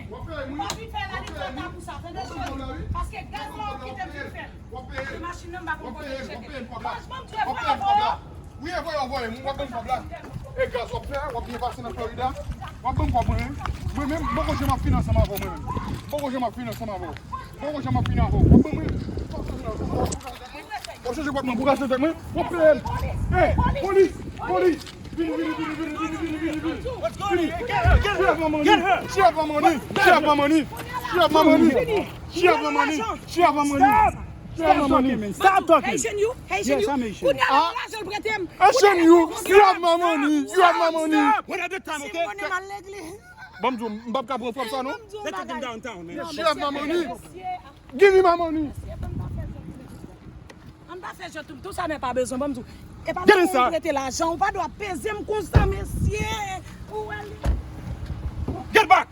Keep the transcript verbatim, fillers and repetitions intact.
W ap peye m, wi. W ap peye m, wi. W ap peye m, w ap peye m, w ap peye m kòb la. Wi, e voye w voye m, w ap ban m kòb la. E gaz w ap fè a, w ap byen pase nan Florida. W ap ban m kòb mwen menm. Mwen menm, m poko janm ap fini ansanm avè w mwen menm. M poko janm ap fini ansanm avè w. M poko janm ap fini avè w. W ap ban mwen. W ap chèche kòb mwen pou rache tèt mwen. W ap peye m. Ey, polis, polis. Vini, vini, vini, vini, vini, vini, vini, vini. Vini. She have my money. She have my money. She have my money. She have my money. She have my money. She have my money. She have my money. Stop talking, man. Stop talking. Haitian you? Haitian you? Yes, I'm Haitian. Kounye a la, lajan l prete m. Haitian you? You have my money. You have my money. One at a time, okay? Se monnen m al regle. Ban m di w, m p ap ka pran frap sa, non. Ban m di w yon bagay. Non, mesye, mesye. She have my money. Give me my money. Mesye, ann pa fè jòt. Ann pa fè jòt, tout sa men pa bezwen, ban m di w. E pa lè m prete lajan, ou pa dwe ap peze m konsa, mesye. Ou wè li. Get back!